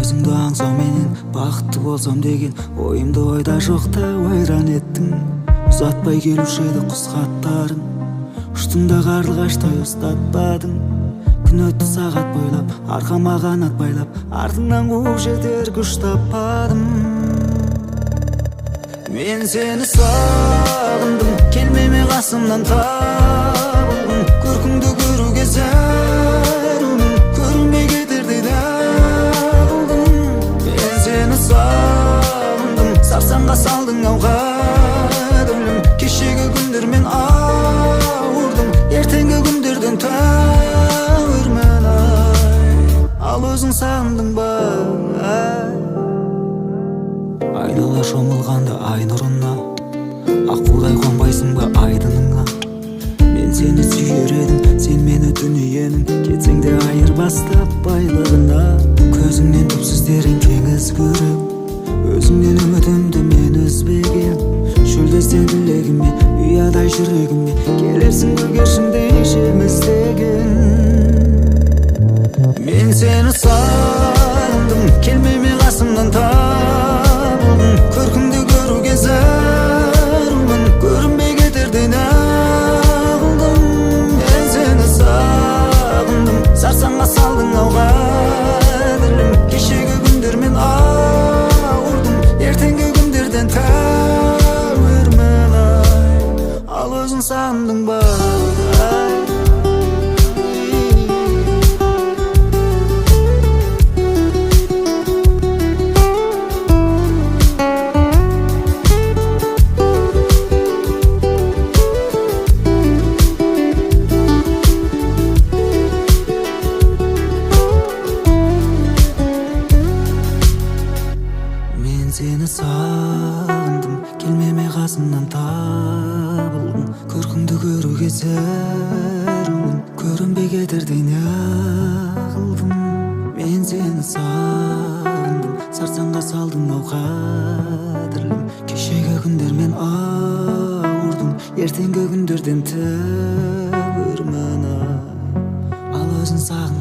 Өзіңді аңсауменен бақытты болсам деген ойымды ойда жоқта ойран еттің. Ұзатпай келуші еді құс хаттарың, ұштың да қарлығаштай ұстатпадың. Күн өтті сағат бойлап, арқама қанат байлап, артыңнан қуып жетер күш таппадым. Мен сені сағындым, келмеме қасымнан табылдың. Көркіңді көруге зәрумін, көрінбей кетердей дағылдым. Мен сені сағындым, сарсаңға салдың ау қадірлім. Кешегі күндермен ауырдым, ертеңгі күндерден тәуірмін ай. Ал өзің сағындың ба, ай? Айнала шомылғанда ай нұрына, аққудай қонбайсың ба айдыныңа? Мен сені сүйер едім, сен мені дүниенің, кетсең де айырбастап байлығына. Көзіңнен түпсіз терең теңіз көрем, өзіңнен үмітімді мен үзбегем. Шөлдесең тілегіме, ұядай жүрегіме келерсің көгершіндей жем іздеген. Мен сені сағындым, келмеме қасымнан табылдың. Көркіңді көруге зәрумін, көрінбей кетердей нағылдым. Мен сені сағындым, сарсаңға салдың ау қадірлім. Кешегі күндермен ауырдым, ертеңгі күндерден тәуірмін ай. Ал өзің сағындың ба, ай? Мен сені сағындым, келмеме қасымнан табылдың. Көркіңді көруге зәрумін, көрінбей кетердей неғылдым. Мен сені сағындым, сарсаңға салдың ау қадірлім. Кешегі күндермен ауырдым, ертеңгі күндерден тәуірмін ай. Ал өзің сағындың.